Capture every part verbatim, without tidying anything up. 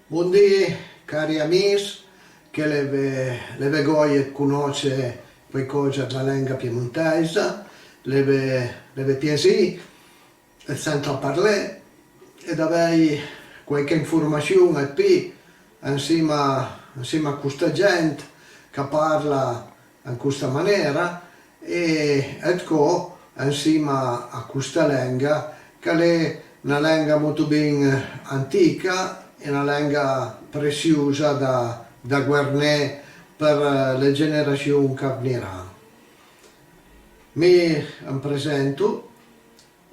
Bondì, cari amis, che l'eve, l'eve gòje ëd conòsse quaicòsa dla lenga piemontèisa, l'eve, l'eve piasì ëd sentla parlé e d'avèj quàiche informassion ëd pì ansima, ansima a costa gent ch'a parla an costa manera e ëdcò ansima a costa lenga ch'a l'é na lenga motobin antica e na lenga pressiosa da, da goerné për le generassion ch'a vniran. Mi am presento,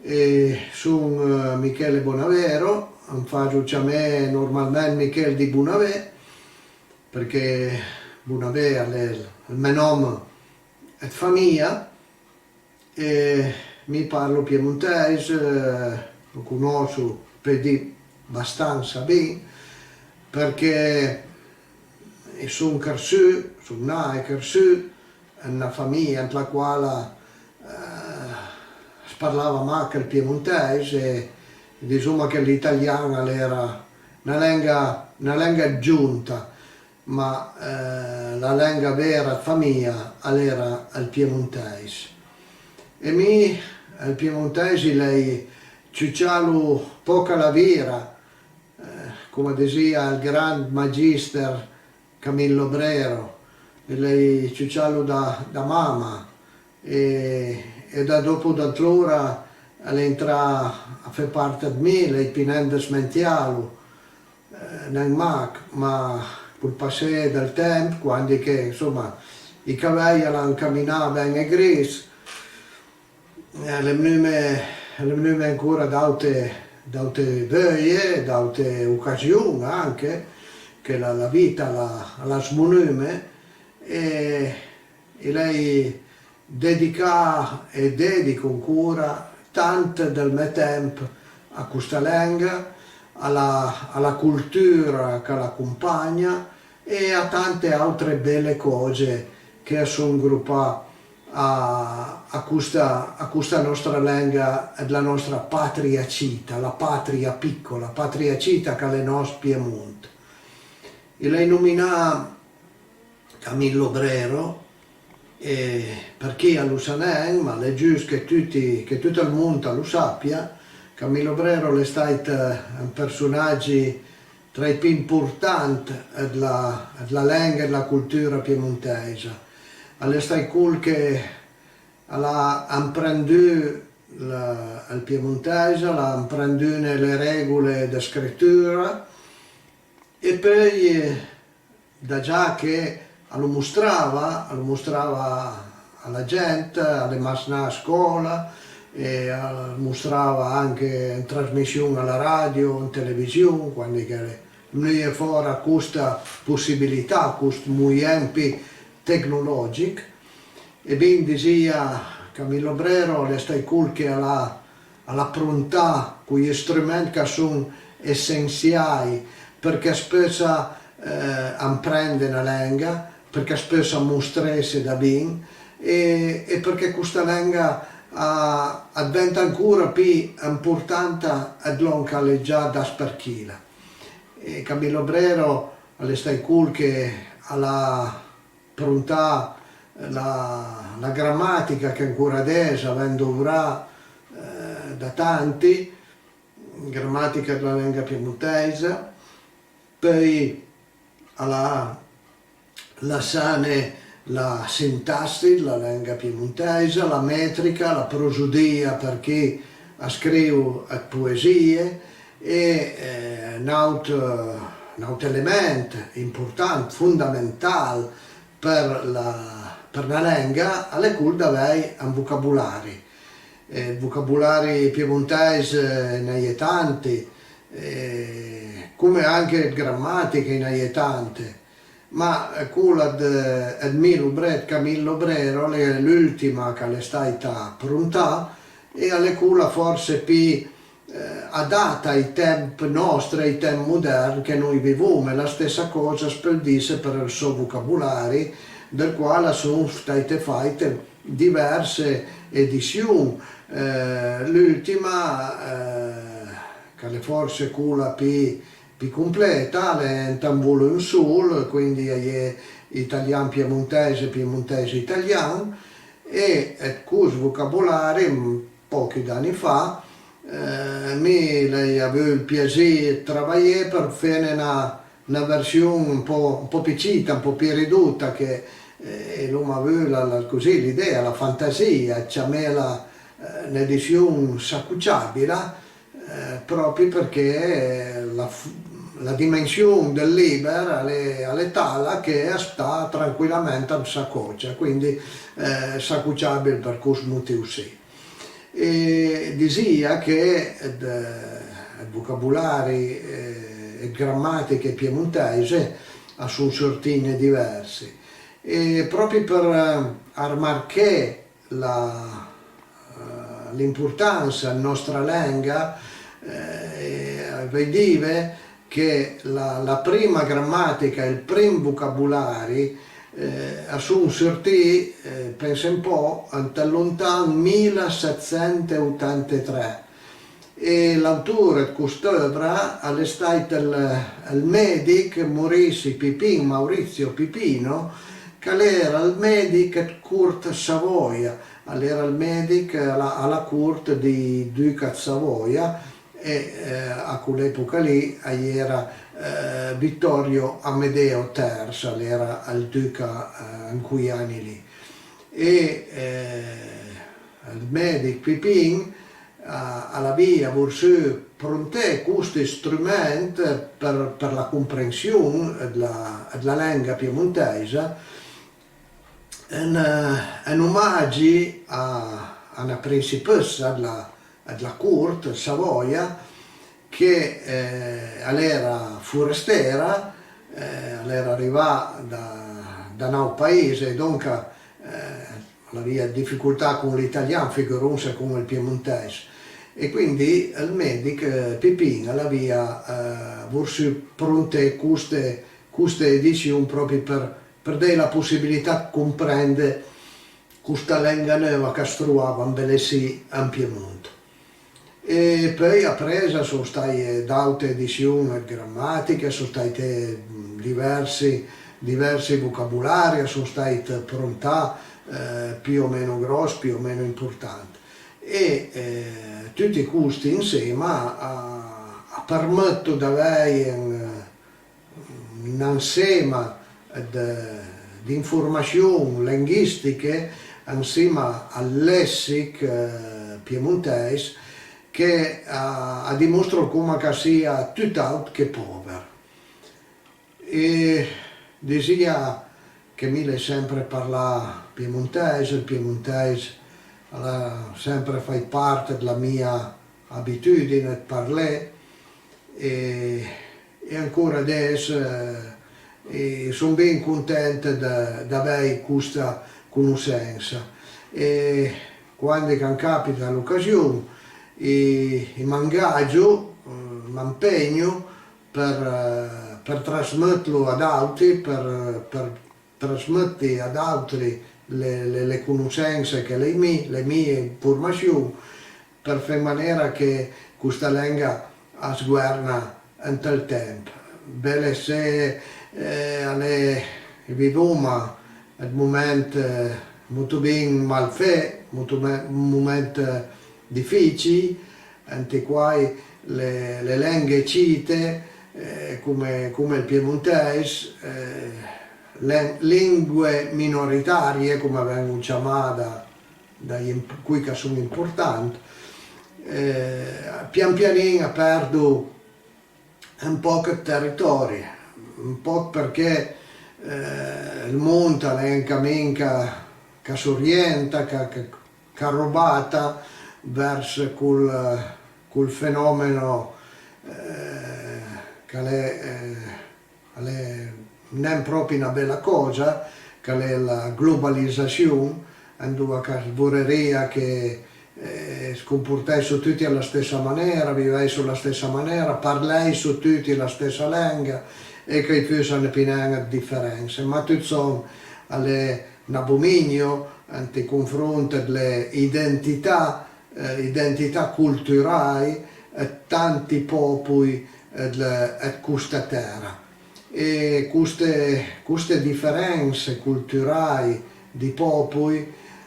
e son, eh, Michele Bonavero, am faso ciamé normalment Michel di Bonavé, përchè Bonavé a l'é ël, ël mè nòm ëd famija, e mi parlo piemontèis, eh, lo conòsso, peuss dì, bastansa bin, përchè i son chërsù, son nà e chërsù an na famija ant la quala, eh, as parlava mach ël piemontèis e disoma che l'italian a l'era na lenga, na lenga ëd gionta, ma, eh, la lenga vera ëd famija a l'era ël piemontèis. E mi ël piemontèis i l'hai ciucialo pòch a la vira, eh, com a disìa ël grand magister Camillo Brero, i l'hai ciucialo da, da mama, e, e da dòp, da antlora a l'é intrà a fé part ëd mi, l'hai pì nen dësmentialo, eh, nen mach, ma col passé dël temp, quandi che, ansoma, ij cavèj a l'han caminà a ven-e gris, a l'é vnume, a l'é vnume ancora d'àute, d'àute veuje, d'àute ocasion anche, che la, la vita a l'ha, a l'ha smonume, e i l'hai dedicà e dedico ancora tant dël mè temp a costa lenga, a la, a la coltura ch'a l'acompagna e a tante àutre bele còse che a son gropà a, a costa, a costa nòstra lenga dla nòstra patria cita, la patria piccola, patria cita ch'a l'é nòst Piemont. I l'hai nominà Camillo Brero, e për chi a lo sa nen, ma a l'é giust che tuti, che tut ël mond a lo sapia, Camillo Brero a l'é stàit un përsonagi tra ij pì important dla, dla lenga e dla coltura piemontèisa. A l'é stàit col che a l'ha amprendù la, ël piemontèis, a l'ha amprendune le régole dë scritura, e peui, eh, da già che a lo mostrava, a lo mostrava a la gent, a le masnà a scòla, e a lo mostrava anche an trasmission a la radio, an television, quandi che a l'é vnuje fòra costa possibilità, cost mojen pì tecnològich. E bin, disìa, Camillo Brero a l'é stàit col che a l'ha, a l'ha prontà coj strument ch'a son essensiaj përchè as peussa, eh, amprende na lenga, përchè as peussa mostresse da bin e, e përchè costa lenga a, a dventa ancora pì importanta ëd lòn ch'a l'é già daspërchila. E Camillo Brero a l'é stàit col che a l'ha prontà la, la gramàtica che ancora adess a ven dovrà, eh, da tanti, gramàtica dla lenga piemontèisa, peui a l'ha lassane la sintassi dla lenga piemontèisa, la mètrica, la prosodìa për chi a scriv ëd poesìe, e, eh, n'àut, n'àut element important, fondamental për la, për na lenga, a l'é col d'avèj un vocabolari. E ëd vocabolari piemontèis, eh, a-i na j'é tanti, eh, come anche ëd gramàtiche a-i na j'é tante. Ma cola ëd, ëd Milo Bre-, ëd Camillo Brero a l'é l'ùltima ch'a l'é stàita prontà, e a l'é cola fòrse pì, eh, adata ai temp nòstri, ai temp modern che noi vivoma. La stessa còsa as peul dise për ël sò vocabolari, dël qual a son stàite fàite diverse edission. Eh, l'ùltima, eh, ch'a l'é fòrse cola pì, completa, a l'é ant un volum sol, quindi a-i é italian piemontèis e piemontèis italian, e ëd cost vocabolari, pòchi d'ani fa, eh, mi l'hai avù ël piasì ëd travajé për fene na, na version un pò, un pò pì cita, un pò pì ridota, che, eh, l'oma avù la, la, così, l'idea, la fantasìa ëd ciamela, eh, n'edission sacociabila, eh, pròpi përchè la f-, la dimension dël lìber a l'é, a l'é tala che a sta tranquilament an sacòcia, quindi, eh, sacociabil për cost motìu sì. E disìa che ëd, ëd vocabolari, eh, e ëd gramàtiche piemontèise a son surtine diversi. E pròpi për, eh, armarché la, eh, l'importansa ëd nòstra lenga, eh, veuj dive che la, la prima gramàtica e ël prim vocabolari, eh, a son surtì, eh, pense un pò, ant ël lontan milasetsenteutantetré. E l'autor ëd cost'euvra a l'é stàit ël, ël mèdich Morissi Pipin, Maurizio Pipino, ch'a l'era ël mèdich ëd cort ëd Savòja, a l'era ël mèdich a la, a la cort dij duca ëd Savòja, e, eh, a col'epoca lì a l'era, eh, Vittorio Amedeo ters, a l'era ël duca, eh, an coj ani lì. E, eh, ël mèdich Pipin a, a l'avìa vorsù pronté costi strument për, për la comprension ëd la, ëd la lenga piemontèisa, en, en omagi a, a na prinsipëssa dla, dla cort ëd Savòja, che, eh, a l'era forestera, eh, a l'era rivà da, da n'àut pais e donca, eh, a l'avìa dë dificoltà con l'italian, figuronse con ël piemontèis. E quindi ël mèdich, eh, Pipin, a l'avìa, eh, vorsù pronté coste, coste edission pròpi për, për deje la possibilità ëd comprende costa lenga neuva ch'as trovava ambelessì an Piemont. E peui apress a son staje d'àute edission ëd gramàtiche, a son stàite diversi, diversi vocabolari a son stàit prontà, eh, pì o meno gròss, pì o meno important. E, eh, tuti costi ansema a, a përmëtto d'avèj un, un ansema ëd, d'informassion lenghìstiche ansima al lessich, eh, piemontèis che a, a dimostro coma ch'a sia tut àut che pòver. E disìa che mi l'hai sempre parlà piemontèis, ël piemontèis a l'ha sempre fàit part dla mia abitudin ëd parlé e, e ancora adess, eh, e son bin content dë, d'avèj costa conossensa. E quandi ch'am capita l'ocasion, i, i m'angagio, eh, m'ampegno për, eh, për trasmëtlo a d'àutri, për, për trasmëtti a d'àutri le, le, le conossense che l'hai mi, le mie informassion, për fé an manera che costa lenga as goerna ant ël temp. Bele se, eh, a l'é, vivoma ëd moment, eh, motobin malfé, moto-, moment, eh, dificij, ant ij quaj le, le lenghe cite, eh, come, come ël piemontèis, eh, len-, lengue minoritarie, come a ven-o ciamà da, da j'imp-, coj ch'a son important, eh, pian pianin a perdo un pòch ëd teritòri, un pòch përchè, eh, ël mond a l'é an camin ch'a, ch'a s'orienta, ch'a, ch'a, ch'a robata vers col, col fenòmeno, eh, ch'a l'é, eh, a l'é nen pròpi na bela còsa, ch'a l'é la globalisassion, andoa ch'as vorerìa che, eh, as comportèisso tuti a la stessa manera, vivèisso a la stessa manera, parlèisso tuti la stessa lenga e ch'a-i fussa pì nen ëd diferense. Ma tut sòn a l'é n'abominio ant ij confront dle identità, eh, identità colturaj ëd tanti pòpoj, ëd, ëd costa tèra. E coste, coste diferense colturai dij pòpoj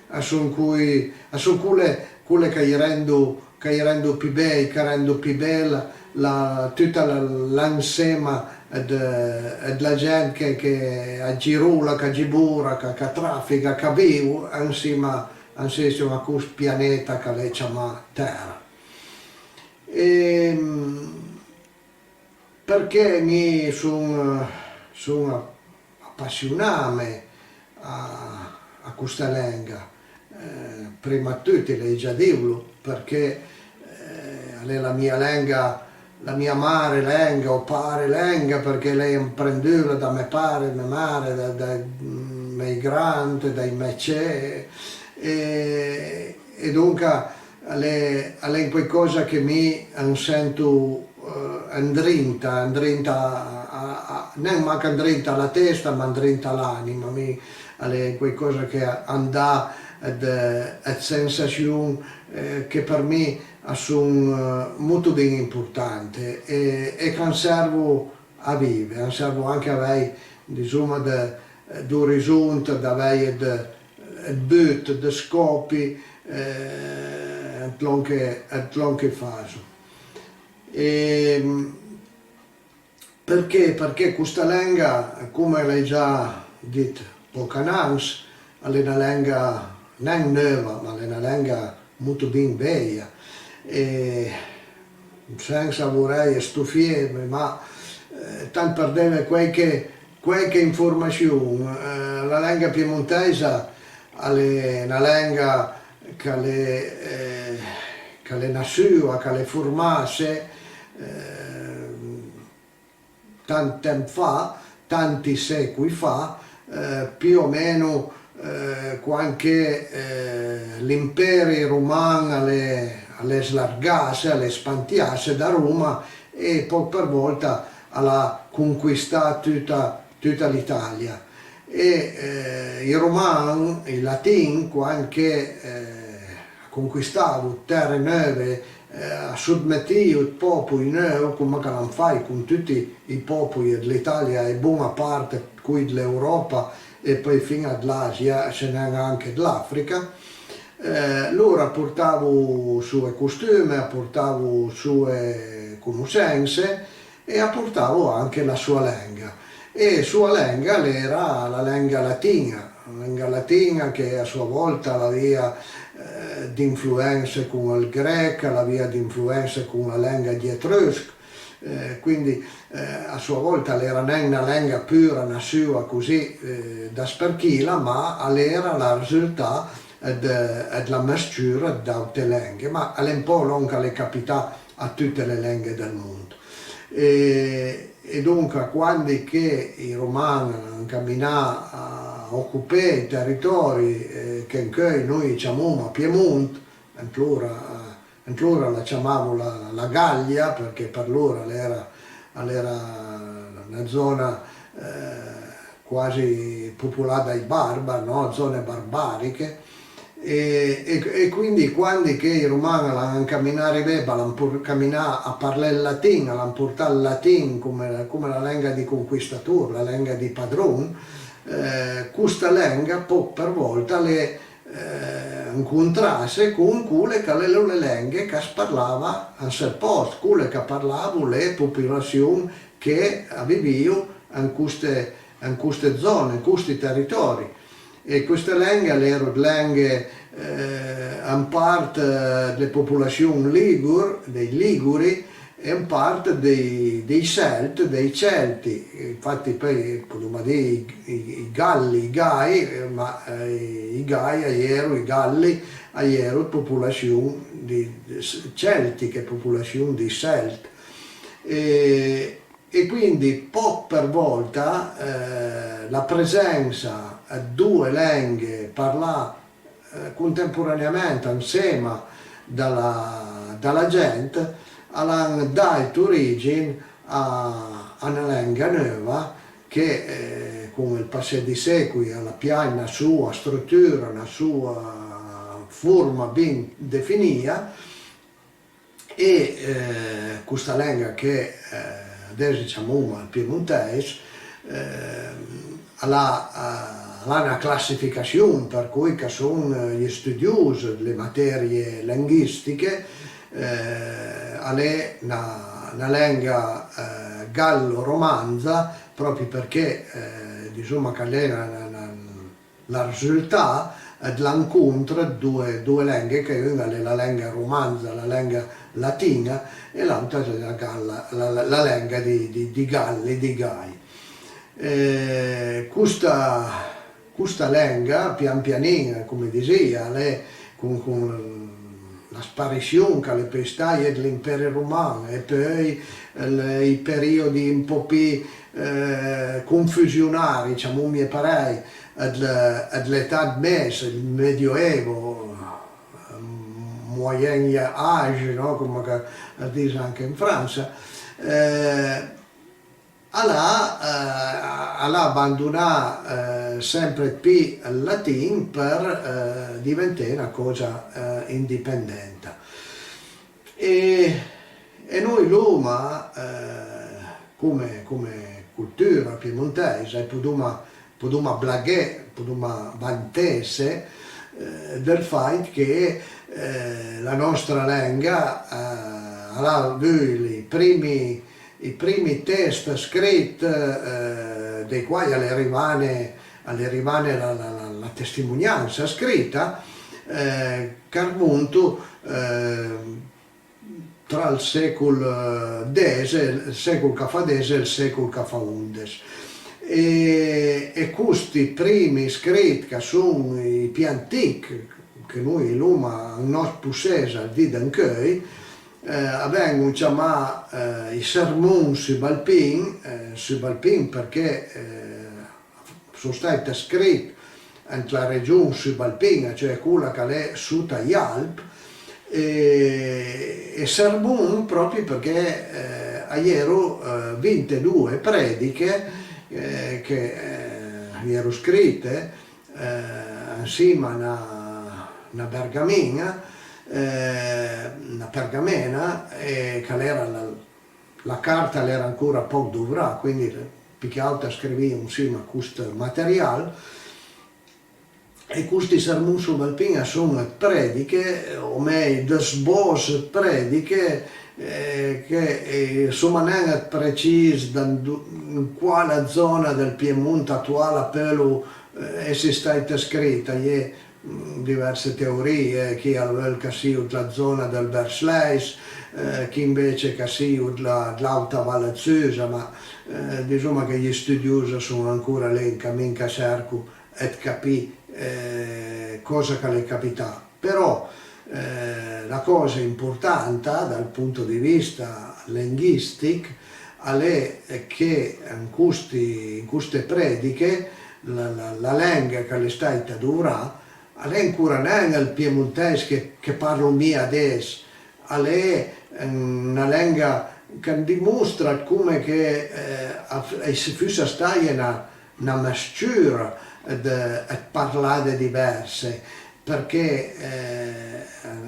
a son coj, a son cole, cole ch'a-j rendo, ch'a-j rendo pì bej, ch'a rendo pì bela la, tuta la, l'ansema ëd, ëd la gent che, che a girola, ch'a gibora, ch'a, ch'a trafiga, ch'a viv ansima, ansima a cost pianeta ch'a l'é ciamà Tèra. E, përchè mi son, son apassioname a, a costa lenga? Eh, prima ëd tut, l'hai già dilo, përchè, eh, a l'é la mia lenga, la mia mare lenga o pare lenga, përchè l'hai amprendula da mè pare, mè mare, da, dai mè grand, dai mè cè, e, e donca a l'é, a l'é un quaicòsa che mi am sento, eh, andrinta, andrinta a, a, a, nen mach andrinta a la testa, ma andrinta a l'ànima. Mi a l'é un quaicòsa che am dà ëd, ëd sensassion, eh, che për mi a son, eh, molto bin importante e, e ch'am servo a vive, am servo anche a avèj, disoma, dë, d'orisont, d'avèj ëd, ëd but, dë scòpi, eh, ant lòn che, ant lòn che faso. E, përchè? Përchè costa lenga, coma l'hai già dit pòch anans, a l'é na lenga nen neuva, ma a l'é na lenga molto bin veja. E sensa vorèj stofieme, ma, eh, tant për deve quaiche, quaiche informassion, eh, la lenga piemontèisa a l'é na lenga ch'a l'é, eh, ch'a l'é nassùa, ch'a l'é formasse, eh, tant temp fa, tanti sécoj fa, eh, pì o meno, eh, quand che, eh, l'imperi roman a l'é, a l'é slargasse, a l'é spantiasse da Roma e pòch për vòlta a l'ha conquistà tuta, tuta l'Italia. E, eh, ij roman, ij latin, quand che, eh, a conquistavo 'd tère neuve, eh, a sotmetìo 'd pòpoj neuv, coma ch'a l'han fàit con tuti ij pòpoj ëd l'Italia e bon-a part coj ëd l'Euròpa e peui fin-a ëd l'Asia, se nen anche ëd l'Africa. Eh, lor a portavo soe costume, a portavo soe conossense, e a portavo anche la soa lenga. E soa lenga a l'era la lenga latin-a, la lenga latin-a che a soa vòlta a l'avìa, eh, d'influense con ël grech, a l'avìa d'influense con la lenga dij Etrusch, eh, quindi, eh, a soa vòlta a l'era nen na lenga pura nassùa così, eh, dasperchila, ma a l'era la risultà ëd, ëd la mës-ciura ëd d'àute lenghe, ma a l'é un pò lòn ch'a l'é capità a tute le lenghe dël mond. E, e donca, quandi che ij roman a l'han caminà a ocupé ij teritòri, eh, che ancheuj noi ciamoma Piemont, antlora, antlora la ciamavo la, la Gallia, përchè për lor a l'era, a l'era na zòna, eh, quasi popolà dai barbar, no? Zone barbariche. E, e, e quindi quandi che ij roman a l'han ancaminà, arivé, a l'han por-, caminà a parlé ël latin, a l'han portà ël latin coma, coma la lenga dij conquistator, la lenga dij padron, eh, costa lenga, pòch për vòlta, a l'é, eh, ancontrasse con cole ch'a l'ero le lenghe ch'as parlava an sël pòst, cole ch'a parlavo le popolassion che a vivìo an coste, an coste zòne, an costi teritòri. E coste lenghe a l'ero 'd lenghe, eh, an part, eh, dle popolassion ligur, dij liguri, e an part dij, dij Selt, dij Celti. Infatti peui podoma dì ij, ij, ij Galli, ij Gai, eh, ma, eh, ij Gai a j'ero, ij Galli a j'ero 'd popolassion dij, dij s-, celtiche, popolassion dij Selt. E, E quindi, pòch për vòlta, eh, la presensa ëd doe lenghe parlà, eh, contemporaneament ansema da la, da la gent, a l'han dàit origin a, a na lenga neuva che, eh, con ël passé dij sécoj a l'ha pijà na soa strutura, na soa forma bin definìa, E, eh, costa lenga che, eh, adess i ciamoma ël piemontèis, eh, a l'ha, a l'ha na classificassion për coj ch'a son, eh, ij studios dle materie lenghìstiche, eh, a l'é na, na lenga, eh, gallo-romanza, pròpi përchè, eh, disoma ch'a l'é na, na, na, la rësultà dl'ancontr dë doe, doe lenghe, che un-a a l'é la lenga romanza, la lenga latin-a, e l'àutra a l'é la galla, la, la, la lenga dij, dij, dij Galli, dij Gaj. E costa, costa lenga, pian pianin, coma disìa, a l'é con, con la sparission ch'a l'é peui staje dl'Imperi roman e peui ij periodi un pò pì, eh, confusionari, ciamomje parèj, dl'età dë mes, ël Medioevo, Moyen Âge, no? Coma ch'a dis anche an Fransa, eh, a l'ha, eh, a l'ha bandonà, eh, sempre dë pì ël latin për, eh, diventé na còsa, eh, indipendenta. E, e noi l'oma, eh, coma, coma coltura piemontèisa, e podoma, podoma blaghé, podoma vantesse, eh, dël fàit che, eh, la nòstra lenga, eh, a l'ha avù ij primi, ij primi test scrit, eh, dai quaj a l'é rivane, a l'é rivane la, la, la, la testimoniansa scrita, eh, ch'a rëmonto, eh, tra ël sécol, eh, des, ël sécol ch'a fa des e ël sécol ch'a fa ondes. E, e costi primi scrit, ch'a son ij pì antich che noi i l'oma an nòst possess al di d'ancheuj, eh, a ven-o ciamà, eh, ij sermon subalpin, eh, subalpin përchè, eh, a son stàit scrit ant la region subalpin-a, cioè cola ch'a l'é sota j'Alp, e, e sermon pròpi përchè, eh, a j'ero, eh, vintedoe prediche, eh, che, eh, a j'ero scrite, eh, ansima a na, na bergamin-a, eh, na pergamena, e ch'a l'era la, la carta a l'era ancora pòch dovrà, quindi pì che àutr a scrivìo ansima cost material, e costi sermon subalpin a son dë prediche, o mej, dë sbòss dë prediche, eh, che, eh, soma nen dë precis da an-, an quala zòna dël Piemont atual a peulo, eh, esse stàite scrite, a-i é diverse teorìe, chi a veul ch'a sio dla zòna dël Versleis, eh, chi anvece ch'a sio dla, dl'àuta Val dë Susa, ma, eh, disoma che j'istudioss a son ancora lì an camin ch'a serco dë capì, eh, còsa ch'a l'é capità. Però, eh, la còsa importanta dal punto di vista lenghìstich a l'é che an costi, an coste prediche la, la, la lenga ch'a l'é stàita dovrà a l'é ancora nen ël piemontèis che, che parlo mi adess, a l'é na lenga ch'a dimostra dë come che, eh, a, a-i fussa staje na, na mës-ciura dë, dë parlade diverse, përchè, eh,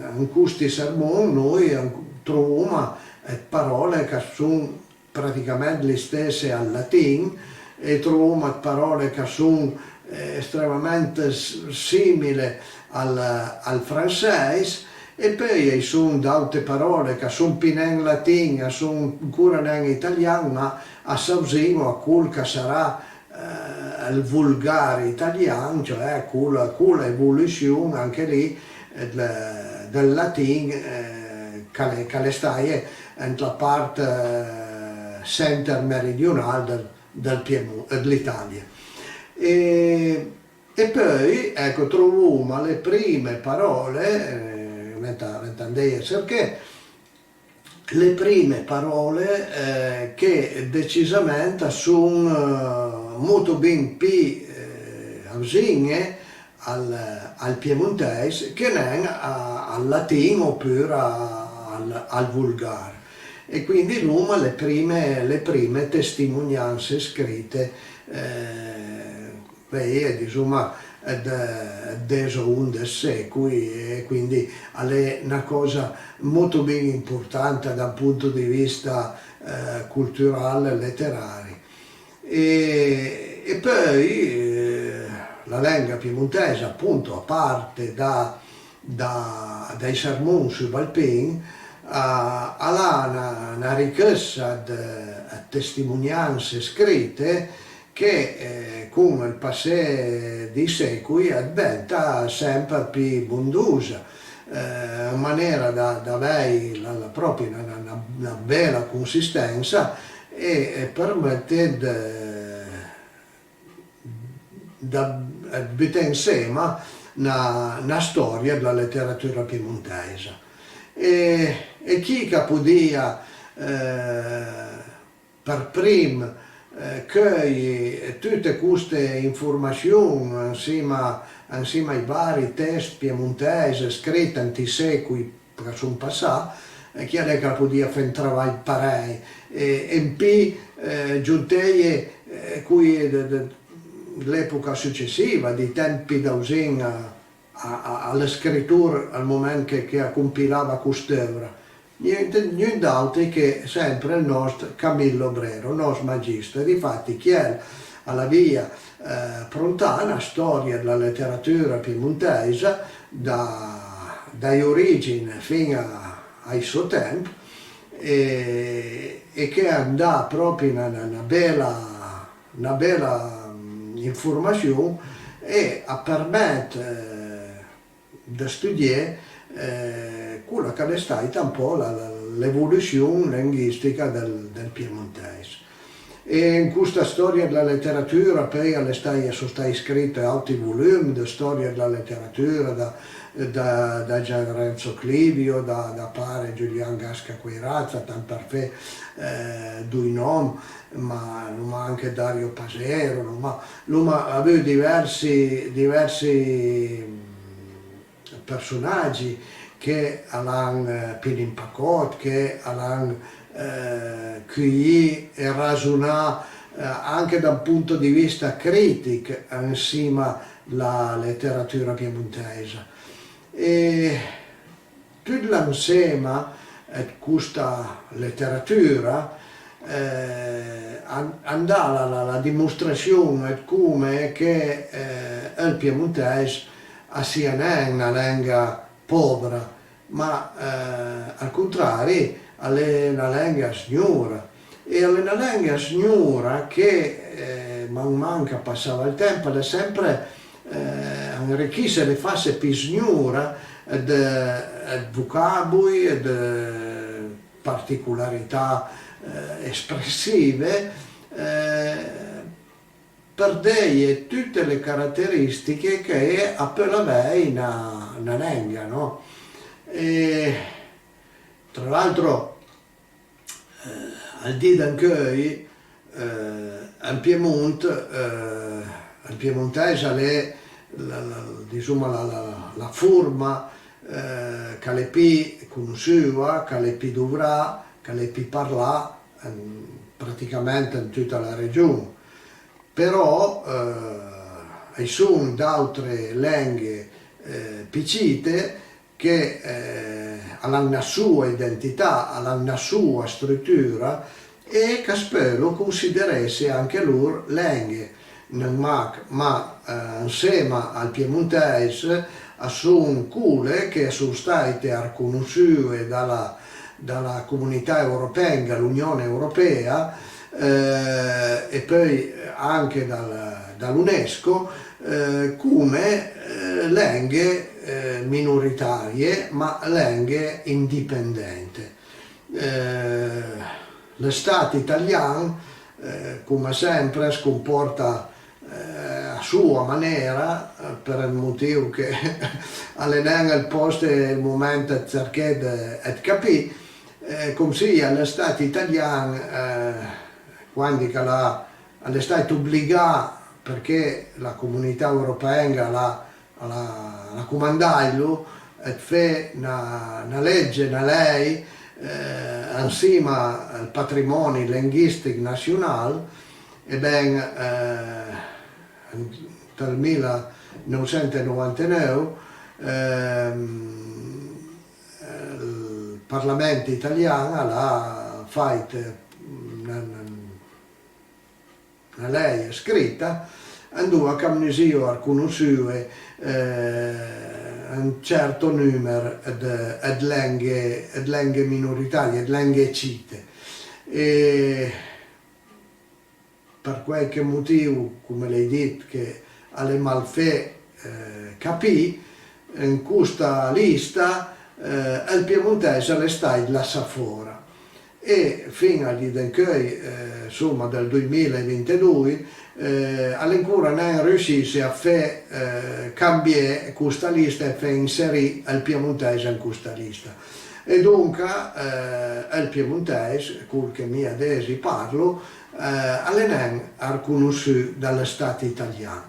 an costi sermon noi an-, trovoma dë paròle ch'a son praticament lë stesse al latin, e trovoma dë paròle ch'a son, eh, estremament s-, sìmile al, al fransèis, e peui a-i son d'àute paròle ch'a son pì nen latin, a son ancora nen italian, ma a s'avzin-o a col ch'a sarà, eh, ël volgar italian, cioè cola, cola evolussion anche lì, eh, dël, dël latin, eh, ch'a l'é, ch'a l'é staje ant la part, eh, center-meridional dël, dël Piemont, dl'Italia. E, e peui, ecco, trovoma le prime paròle, eh, venta, venta andeje a sërché, le prime paròle, eh, che decisament a son, eh, molto bin pì, eh, avzin-e al, al piemontèis che nen a, al latin opura al, al volgar. E quindi l'oma le prime, le prime testimonianse scrite, eh, veje, disoma, ëd, ëd des o ondës sécoj, e quindi a l'é na còsa molto bin importanta da un punto di vista, eh, cultural e leterari. E, e peui, eh, la lenga piemontèisa, aponto, a parte da, da, dai sermon subalpin, a, a l'ha na, na richëssa ëd, ëd testimonianse scrite che, eh, con ël passé dij sécoj, a dventa semper pì bondosa, eh, an manera da, da avèj la, la, pròpi na, na, na, na bela consistensa e, e përmëtte ëd, da, ëd buté ansema na, na stòria dla leteratura piemontèisa. E, e chi ch'a podìa, eh, për prim, eh, cheuj tute coste informassion ansima, ansima ai vari test piemontèis scrit ant ij sécoj ch'a son passà, e chi a l'é ch'a podìa fé un travaj parèj, e, e an pì, eh, gionteje, eh, coj dë, dë, dl'época sucessiva, dij temp pì davzin a, a, a, a lë scritor al moment che, che a compilava cost'euvra. Gnun, gnun d'àutri che sempre ël nòst Camillo Brero, nòst magister. Difati chiel a l'avìa, eh, prontà na stòria dla leteratura piemontèisa da, dai origin fin a, ai sò temp, e, e che a dà pròpi na, na, na bela, na bela, mm, informassion, e a përmët, eh, dë studié, eh, cola ch'a l'é stàita un pò la, la, l'evolussion lenghìstica dël, dël piemontèis. E an costa stòria dla leteratura peui a l'é stàit, a son stàit scrit àutri volum dë stòria dla leteratura da, da, da Gian Renzo Clivio, da, da pare Giulian Gasca Queirazza, tant për fé, eh, doi nòm, ma l'oma anche Dario Pasero, l'oma, l'oma avù diversi, diversi përsonagi che a l'han, eh, pì d'un pachòt, che a l'han, eh, cujì e rasonà, eh, anche da un punto di vista crìtich ansima la leteratura piemontèisa. E tut l'ansema ëd costa leteratura, eh, an, an dà la, la, la dimostrassion ëd come che, eh, ël piemontèis a sia nen na lenga pòvra, ma, eh, al contrari, a l'é na lenga sgnora. E a l'é na lenga sgnora che, eh, man man ch'a passava ël temp, a l'é sempre, eh, anrichisse, a l'é fasse pì sgnora ëd, ëd vocàboj, ëd particolarità, eh, espressive, eh, për deje tute le caraterìstiche che a peul avèj na, na lenga, nò? E tra l'altro, eh, al di d'ancheuj, eh, an Piemont, eh, ël piemontèis a l'é la, la, disoma, la, la, la forma, eh, ch'a l'é pì conossùa, ch'a l'é pì dovrà, ch'a l'é pì parlà, an, praticament an tuta la region. Però, eh, a-i son d'àutre lenghe, eh, pì cite che, eh, a l'han na soa identità, a l'han na soa strutura e ch'as peulo consideresse anche lor lenghe, nen mach, ma, eh, ansema al piemontèis a son cole che a son stàite arconossùe da la, da la Comunità Europenga, l'Union Europea, eh, e peui anche dal, da l'UNESCO, eh, come, eh, lenghe, eh, minoritarie, ma lenghe indipendente. Eh, lë Stat italian, eh, come sempre, as comporta, eh, a soa manera, eh, për un motiv che a l'é nen ël pòst e ël moment ëd cerché ëd, ëd capì, eh, com sia lë Stat italian, eh, quandi ch'a l'ha, a l'é stàit obligà, përchè la Comunità Europenga a l'ha, a l'ha, a l'ha comandàitlo, ëd fé na, na legge, na lej, eh, ansima al patrimòni lenghìstich nassional, e ben, eh, ant ël mila, novantaneuv, ehm, ël Parlament italian al a fàit na, na, na lej scrita andoa ch'a vnisìo arconossùe, eh, un certo nùmer ëd, ëd lenghe, ëd lenghe minoritarie, ëd lenghe cite. E për quàiche motìu, come l'hai dit, che a l'é malfé, eh, capì, an costa lista, eh, ël piemontèis a l'é stàit lassà fòra. E fin-a al di d'ancheuj, eh, ansoma, dël doimila e vintedoi, eh, a l'é ancora nen riussisse a fé, eh, cambié costa lista e fé inserì ël piemontèis an costa lista. E donca, eh, ël piemontèis, col che mi adess i parlo, eh, a l'é nen arconossù da lë Stat italian.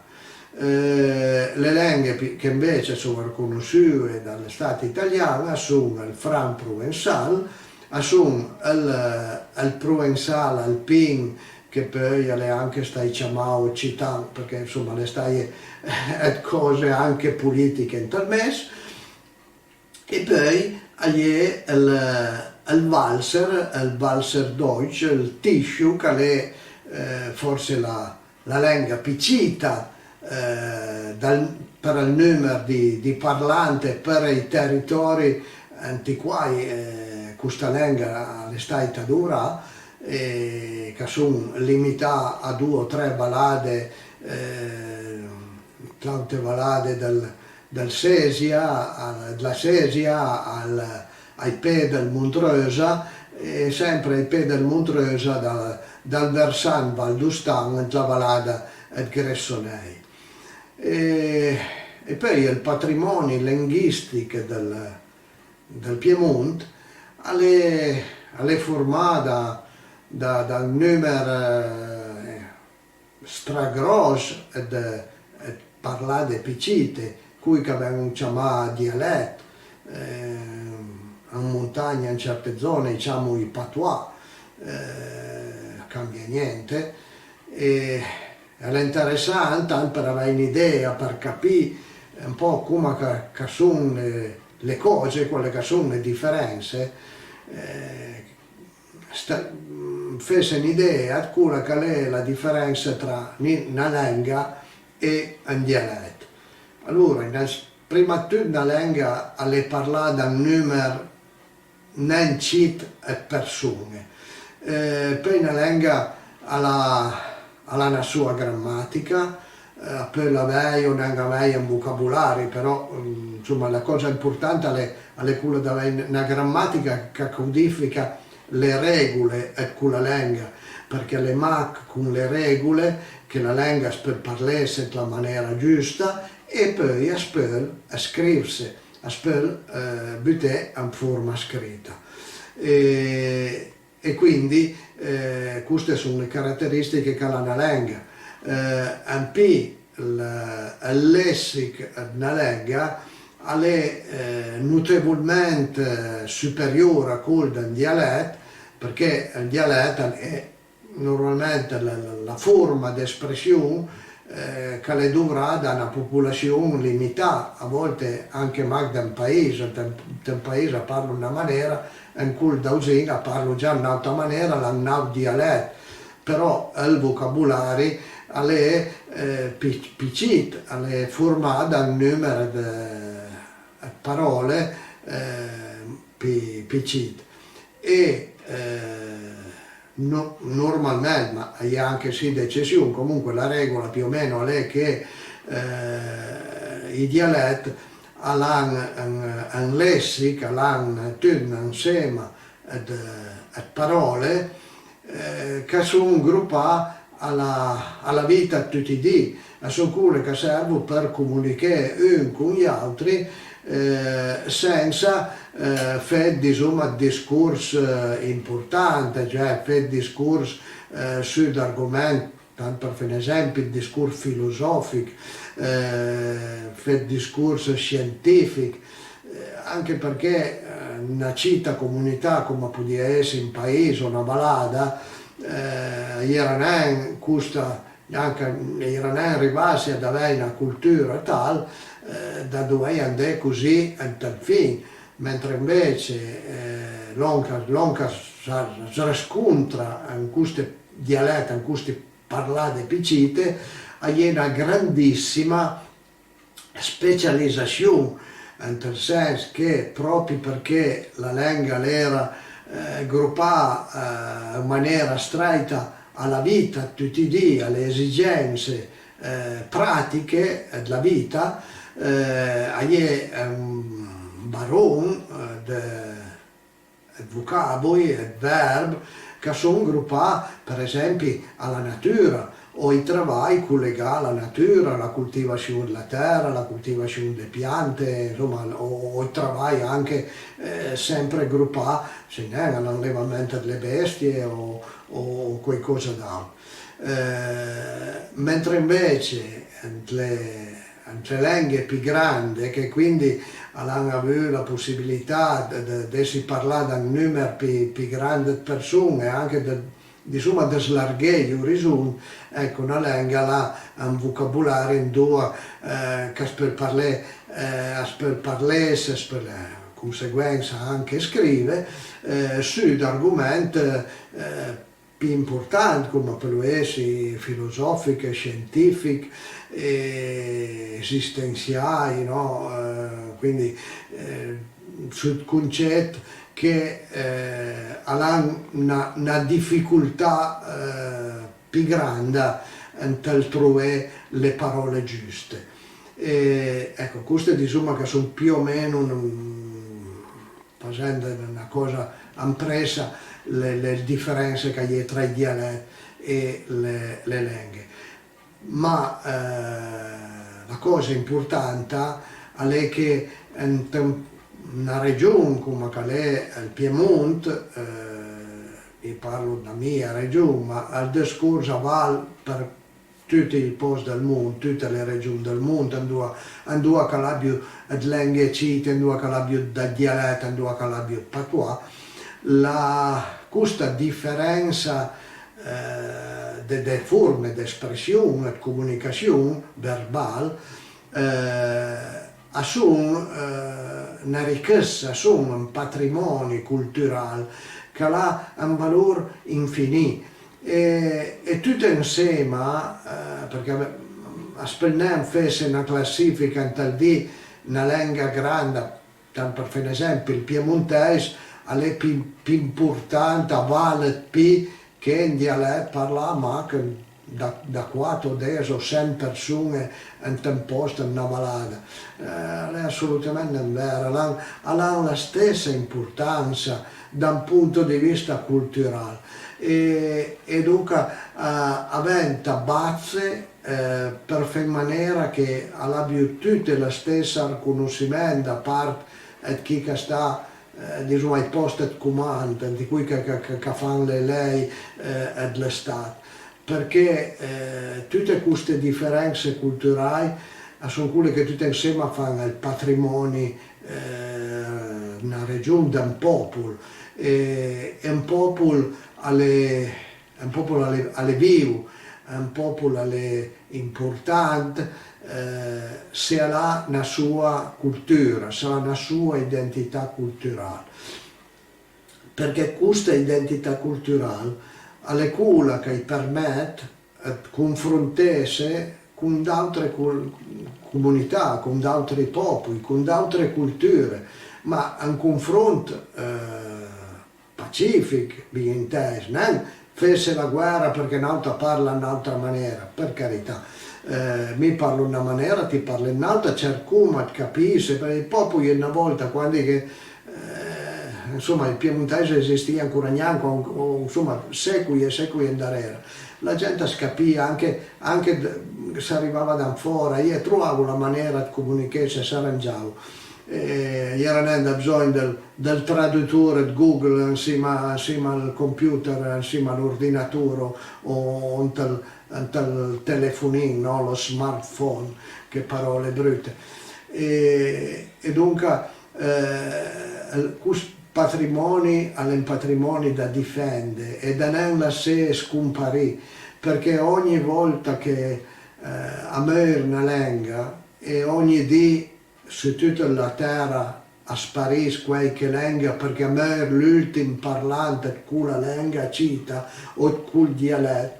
Eh, le lenghe pi-, che anvece a son arconossùe da lë Stat italian a son ël franch provensal, a son ël, ël provensal alpin, che peui a l'é anche stàit ciamà occitan, përchè, ansoma, a l'é staje ëd còse anche polìtiche ant ël mes. E peui a-i é ël, ël Walser, ël Walserdeutsch, ël Tìscio, ch'a l'é, eh, fòrse la, la lenga pì cita, eh, dal, për ël nùmer di, di parlant e për ij teritòri ant ij quaj, eh, costa lenga a l'é stàita dovrà, e ch'a son limità a doe o tre valade, eh, d'àute valade dël, dël Sesia, a, dla Sesia, al, ai pé dël Montreusa, e sempre ai pé dël Montreusa da, dal versant valdostan ant la valada ëd Gressonèj. E, e peui ël patrimòni lenghìstich dël, dël Piemont a l'é, a l'é formà da, da, da un nùmer, eh, stragròss ëd, ëd parlade pì cite, coj ch'a ven-o ciamà dialèt, eh, an montagna, an certe zòne, i ciamo ij patois, eh, a cambia gnente. E a l'é interessant tant për avèj n'idea, për capì un pò coma ch'a, ch'a son le, le còse, quale ch'a son le diferense, eh, sta-, fesse n'idea ëd cola ch'a l'é la diferensa tra ni-, na lenga e un dialèt. Alora, innanz-, prima ëd tut, na lenga a l'é parlà da un nùmer nen cit ëd përson-e. Eh, peui na lenga a l'ha, a l'ha na soa gramàtica, eh, a peul avèj o nen avèj un vocabolari, però, ansoma, la còsa amportanta a l'é, a l'é cola d'avèj na gramàtica ch'a codìfica le régole ëd cola lenga, përchè a l'é mach con le régole che la lenga as peul parlesse ant la manera giusta e peui as peul scrivse, as peul, eh, buté an forma scrita. E, e quindi, eh, coste a son le caraterìstiche ch'a l'ha na lenga. Eh, an pì, ël, ël lessich ëd na lenga a l'é, eh, notevolment, eh, superior a col d'un dialèt, përchè ël dialèt a l'é normalment la, la, la forma d'espression, eh, ch'a l'é dovrà da na popolassion limità, a vòlte anche mach d'un pais. Ant un, ant un pais a parlo an na manera, an col davzin a parlo già an n'àuta manera, a l'han n'àut dialèt, però ël vocabolari a l'é, eh, pì, pì cit, a l'é formà da un nùmer ëd, ëd paròle, eh, pì, pì cit. E, eh, no-, normalment, ma a-i é anche sì d'ecession, comunque la régola pì o meno a l'é che, eh, ij dialèt a l'han un, un lessich, a l'han tut un ansema ëd, ëd paròle, eh, ch'a son gropà a la, a la vita ëd tuti ij di, a son cole ch'a servo për comuniché un con j'àutri, eh, sensa, eh, fé, disoma, ëd discors, eh, important, cioè fé ëd discors, eh, su d'argoment, tant për fé n'esempi, ëd discors filosòfich, eh, fé ëd discors sientìfich, eh, anche përchè, eh, na cita comunità, coma a podìa esse un pais o na valada, eh, a-i era nen costa gnanca, a-i era nen rivase ad avèj na coltura tal, eh, da dovèj andé così ant ël fin, mentre anvece, eh, lòn ch'a, lòn ch'a s-, as rëscontra an coste dialèt, an coste parlade pi cite, a-i é na grandissima specialisassion, ant ël sens che, pròpi përchè la lenga a l'era, eh, gropà, eh, an manera strèita a la vita ëd tuti ij di, a le esigense, eh, pratiche ëd la vita, eh, a-i é un baron, eh, dë, ëd vocàboj, ëd verb, ch'a son gropà, për esempi, a la natura, o ij travaj colegà a la natura, a la coltivassion dla tèra, a la coltivassion dle piante, ansoma, o, o ij travaj anche, eh, sempre gropà, sai nen, a l'anlevament dle bestie o, o quaicòsa d'àutr. Eh, mentre anvece ant le, ant le lenghe pì grande, che quindi a l'han avù la possibilità dë, dë, d'esse parlà da un nùmer pì, pì grand ëd përson-e, anche dë, disoma, dë slarghé j'orizont, ecco, na lenga a l'ha un vocabolari andoa, eh, ch'as peul parlé, eh, as peul parlesse, as peul, eh, conseguensa anche scrive, eh, su d'argoment, eh, pì important, coma a peulo esse filosòfich, sientìfich, e esistensiaj, nò? Eh, quindi, eh, sut concet che, eh, a l'han na, na dificoltà, eh, pì granda ant ël trové le paròle giuste. E, ecco, coste disoma ch'a son pì o meno, fasend na còsa an pressa, le, le diferense ch'a-i é tra ij dialèt e le, le lenghe. Ma, eh, la còsa importanta a l'é che ant un, na region coma ch'a l'é ël Piemont, eh, mi parlo dla mia region, ma ël dëscors a val për tuti ij pòst dël mond, tute le region dël mond, andoa, andoa ch'a l'abio ëd lenghe cite, andoa ch'a l'abio ëd dialèt, andoa ch'a l'abio ëd patois, la, costa diferensa, eh, dë, dë forme d'espression, ëd comunicassion verbal, eh, a son, eh, na richëssa, a son un patrimòni coltural ch'a l'ha un valor infinì. E, e tute ansema, eh, përchè as peul nen fesse na classìfica ant ël di na lenga granda, tant për fé n'esempi, ël piemontèis a l'é pì, pì important, a val ëd pì che un dialèt parlà mach da, da quat o des o sent përson-e ant un pòst, ant na valada. Eh, a l'é assolutament nen vera, a l'han, a l'han la stessa importansa da un punto di vista cultural. E, e donca, eh, a venta basse, eh, për fé an manera che a l'abio tute la stessa arconossiment da part ëd chi ch'a sta, eh, disoma, ai pòst ëd comand, ant coj ch'a, ch'a, ch'a, ch'a fan le lej, eh, ëd lë Stat. Përchè, eh, tute coste diferense culturaj a son cole che tute ansema a fan ël patrimòni, eh, ëd na region, d'un pòpol. E, e un pòpol a l'é, un pòpol a l'é, a l'é viv, un pòpol a l'é important, eh, se a l'ha na soa coltura, se a l'ha na soa identità coltural. Përchè costa identità coltural a l'é cola ch'a-j përmët ëd confrontesse con d'àutre col-, comunità, con d'àutri pòpoj, con d'àutre colture, ma un confront, eh, pacìfich, bin intèis, nen fesse la guèra përchè n'àut a parla an n'àutra manera, për carità. Eh, mi parlo an na manera, ti parle an n'àutra, cercoma ëd capisse, përchè ij pòpoj na vòlta, quandi che, eh, ansoma, ij piemontèis a esistìa ancora gnanca, o, o, ansoma, sécoj e sécoj andarera, la gent as capìa anche, anche d-, s'arivava da fòra, e trovavo la manera ëd comunichesse, s'arangiavo. E a-i era nen da bzògn dël, dël tradutor ëd Google ansima, ansima al computer, ansima a l'ordinator o, o ant ël, ant ël telefonin, nò? Lo smartphone, che paròle brute. E, e donca, eh, ël, cost patrimòni a l'é un patrimòni da difende e da nen lassé scomparì, përchè ògni vòlta che, eh, a meuir na lenga, e ògni di sü tüta la tèra a sparìs quàiche lenga, përchè a meuir l'ùltim parlant ëd cola lenga cita o ëd col dialèt,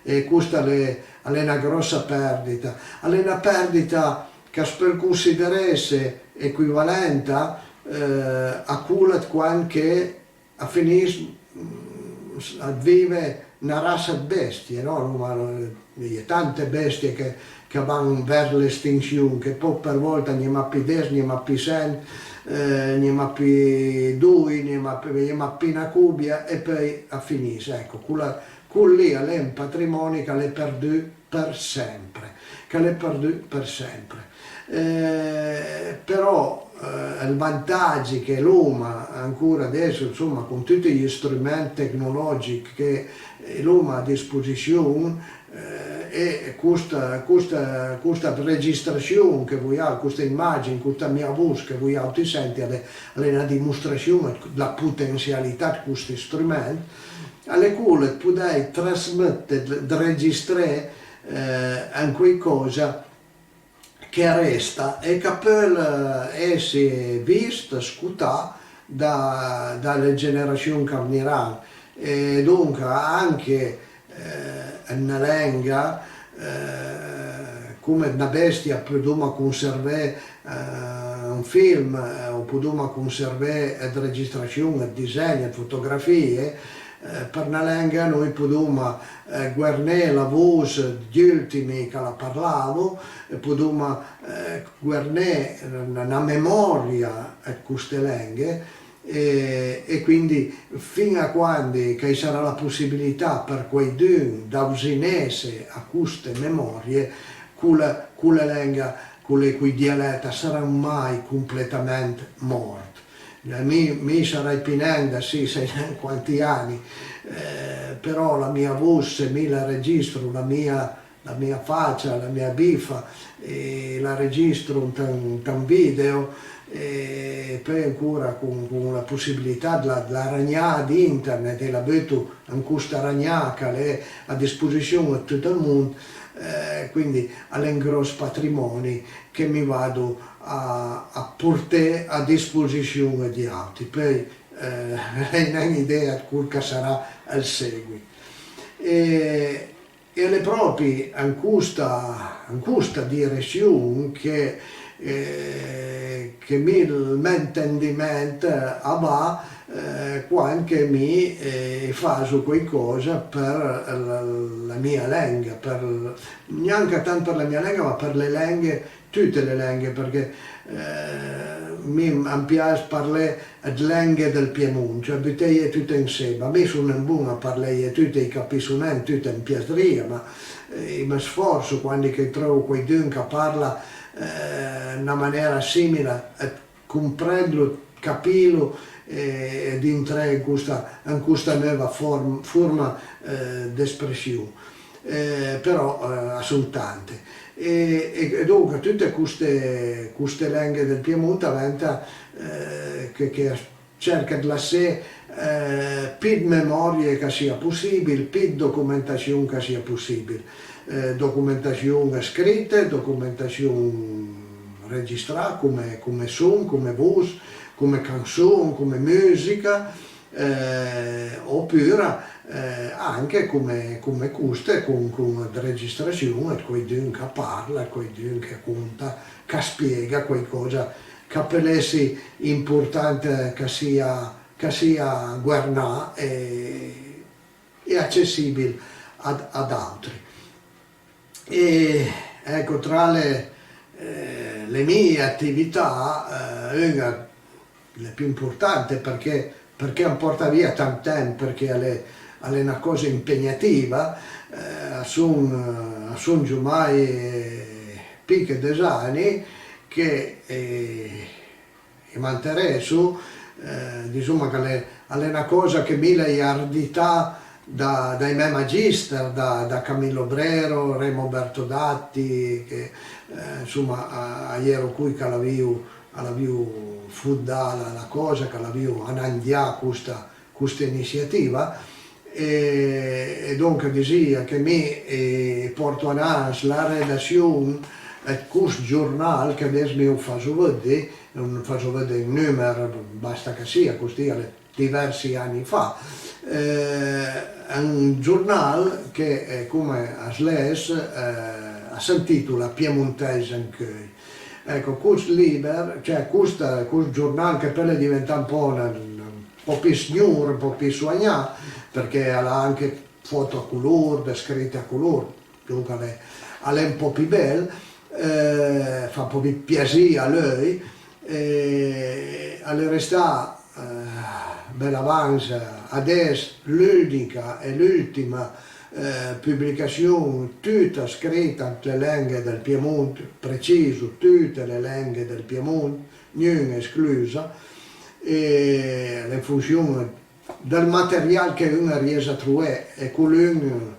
e costa a l'é, a l'é na gròssa pèrdita. A l'é na pèrdita ch'as peul consideresse equivalenta, eh, a cola ëd quand che a finìs, mm, a vive na rassa ëd bestie, no? Ma, eh, a-i é tante bestie che, che a van vèrs l'estinsion, che pòch për vòlta a-i n'é mach pì des, a-i n'é mach pì sent, eh, a-i n'é mach pì doi, a-i n'é mach pì, a-i n'é mach pì na cobia, e peui a finìs. Ecco, cola, col lì a l'é un patrimòni ch'a l'é perdù për sempre, ch'a l'é perdù për sempre. Eh, però, eh, ël vantagi che l'oma ancora adess, ansoma, con tuti jë strument tecnològich che, eh, l'oma a disposission, eh, e costa, costa, costa registrassion che voi aut-, costa imagin, costa mia vos che voi àuti sentì, a l'é, a l'é na dimostrassion dla potensialità ëd costi strument, a l'é cola ëd podèi trasmëtte, ëd, ëd registré, eh, un quaicòsa che a resta e ch'a peul esse vist, scotà da, da le generassion ch'a vniran. E donca anche, eh, ëd na lenga, eh, come ëd na bestia, a podoma conservé, eh, un film, eh, o podoma conservé ëd registrassion, ëd disegn, ëd fotografìe, eh, për na lenga noi podoma, eh, goerné la vos dj'ùltimi ch'a la parlavo, e podoma, eh, goerné na, na memòria ëd coste lenghe, e, e quindi fin-a quandi ch'a-i sarà la possibilità për quaidun d'avzinesse a coste memòrie, cola, cola lenga, cole, coj dialèt a saran mai completament mòrt. Mi, mi sarai pì nen da sì, sai nen quanti ani, eh, però la mia vos, se mi la registro, la mia, la mia facia, la mia bifa, e la registro ant un, ant un video, e peui ancora con, con la possibilità dla, dla ragnà d'internet, e la buto an costa ragnà ch'a l'é a disposission ëd tut ël mond, eh, quindi a l'é un gròss patrimòni che mi vado a, a porté a disposission di àuti. Peui, eh, l'hai nen idea ëd col ch'a sarà ël séguit. E, e a l'é pròpi an costa, an costa diression che, eh, che mi, ël mè intendiment a va, eh, quand che mi, eh, faso quaicòsa për la, la mia lenga, për, gnanca tant për la mia lenga, ma për le lenghe, tute le lenghe, përchè, eh, mi am pias parlé ëd lenghe dël Piemont, cioè buteje tute ansema. Mi son nen bon a parleje tute, i capisso nen tute, am piasrìa, ma, eh, i më sfòrso, quandi ch'i treuvo quaidun ch'a parla, eh, na manera sìmila, ëd comprendlo, ëd capilo, e, e d'intré an costa, an costa neuva form-, forma, eh, d'espression. Eh, però, eh, a son tante. E, e, e donca tute coste, coste lenghe dël Piemont a venta, eh, che, che a sërche ëd lassé, eh, pì ëd memòrie ch'a sia possìbil, pì ëd documentassion ch'a sia possìbil. Eh, documentassion scrite, documentassion registrà, come, come son, come vos, come canson, come mùsica, eh, opura, eh, anche come, come coste, con, con ëd registrassion, ëd quaidun ch'a parla, ëd quaidun ch'a conta, ch'a spiega quaicòsa ch'a peul esse important ch'a sia, ch'a sia goernà e, e acessìbil ad, ad àutri. E, ecco, tra le, eh, le mie atività, eh, un-a dle pì importante, përchè, përchè am pòrta via tant temp, përchè a l'é, a l'é na còsa impegnativa, eh, a son, a son giumai pì che des ani che, eh, e m'anteresso, eh, disoma ch'a l'é, a l'é na còsa che mi l'hai ardità da, dai mè magister, da, da Camillo Brero, Remo Bertodatti, che, eh, ansoma, a, a j'ero coj ch'a l'avìo, a l'avìo fondà la, la còsa, ch'a l'avìo anandià costa, costa inissiativa. E, e donca disìa che mi, eh, pòrto anans la redassion ëd cost giornal, che adess mi o faso vëddi, o faso vëddi un nùmer, basta ch'a sia, cost-sì a l'é diversi ani fa, eh, un giornal che, eh, come as les, eh, a s'intitola Piemontèis ancheuj. Ecco, cost lìber, cioè cost, cost giornal che peui a l'é diventà un pò, un, un pò pì sgnor, un pò pì soagnà, përchè a l'ha anche fòto a color, dë scrite a color, donca a l'é, a l'é un pò pì bel, eh, fa un pò pì piasì a l'euj, e a l'é restà, eh, belavans adess l'ùnica e l'ùltima, eh, publicassion tuta scrita ant le lenghe dël Piemont, preciso, tute le lenghe dël Piemont, gnun-a esclusa, e a l'é an fonsion dël material che un a ries a trové, e col un,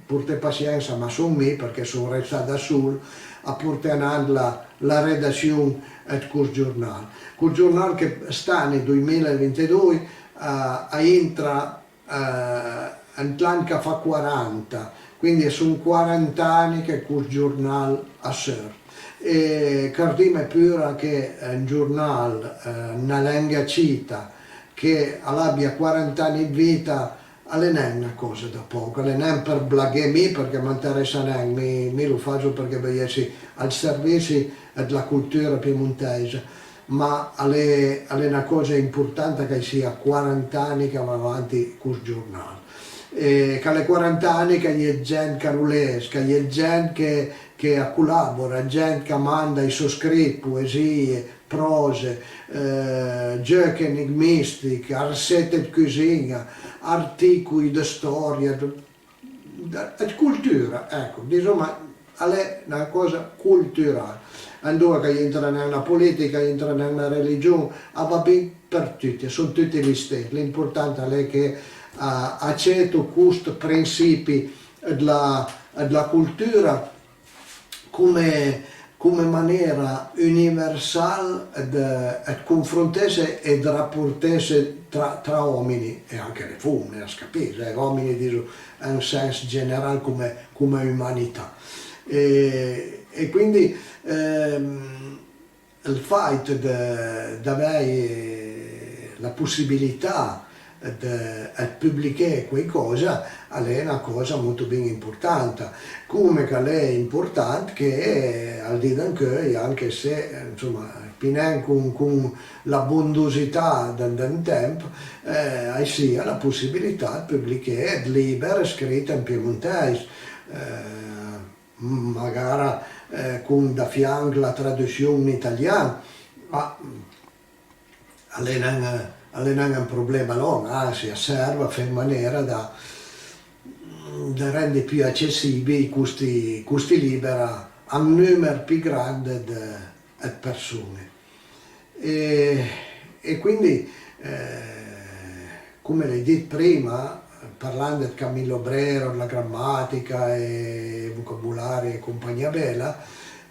porté pasiensa, ma son mi, përchè son restà da sol a porté anant la, la redassion ëd cost giornal. Cost giornal che st'ani, doimila e vintidoi, a, a intra, eh, ant l'an ch'a fa quaranta, quindi a son quarant'ani che cost giornal a seurt. E chërdime pura che un giornal, eh, na lenga cita, che a l'abia quarant'ani ëd vita, a l'é nen na còsa da pòch, a l'é nen për blaghé, mi, përchè a m'anteressa nen, mi, mi lo faso përchè veuj esse al servissi dla coltura piemontèisa, ma a l'é, a l'é na còsa importanta ch'a-i sia quarant'ani ch'a va avanti cost giornal. E ch'a l'é quarant'ani ch'a-i é ëd gent ch'a lo les, ch'a-i é ëd gent che, che a colabora, ëd gent ch'a manda ij sò scrit, poesìe, pròse, eh, gieuch enigmìstich, arsete ëd cusin-a, artìcoj dë stòria, ëd, ëd coltura, ecco, disoma, a l'é na còsa coltural, andoa ch'a intra nen la polìtica, a intra nen la religion, a va bin për tuti, a son tuti l'istess, l'important a l'é che a, a aceto cost prinsipi dla, dla coltura, come, come manera universal ëd, ëd confrontesse e ëd raportesse tra, tra òmini e anche le fomne, as capiss, eh, òmini diso an sens general come, come umanità. E, e quindi, ehm, ël fàit dë, d'avèj la possibilità dë, dë publiché quaicòsa a l'é na còsa molto bin importanta, come ch'a l'é important che al di d'ancheuj, anche se, ansoma, pì nen con, con l'abondosità dë, dë un temp, eh, a-i sia la possibilità dë publiché ëd lìber scrit an piemontèis. Eh, magara, eh, con da fianch la tradussion an italian, ma a l'é nen, a l'é nen un problema lòn, ansi, a serv a fé an manera da, da rendi pì acessìbij costi, costi lìber a un nùmer pì grand ëd, ëd përson-e. E, e quindi, eh, come l'hai dit prima, parland ëd Camillo Brero, dla gramàtica e vocabolari e compagnia bela,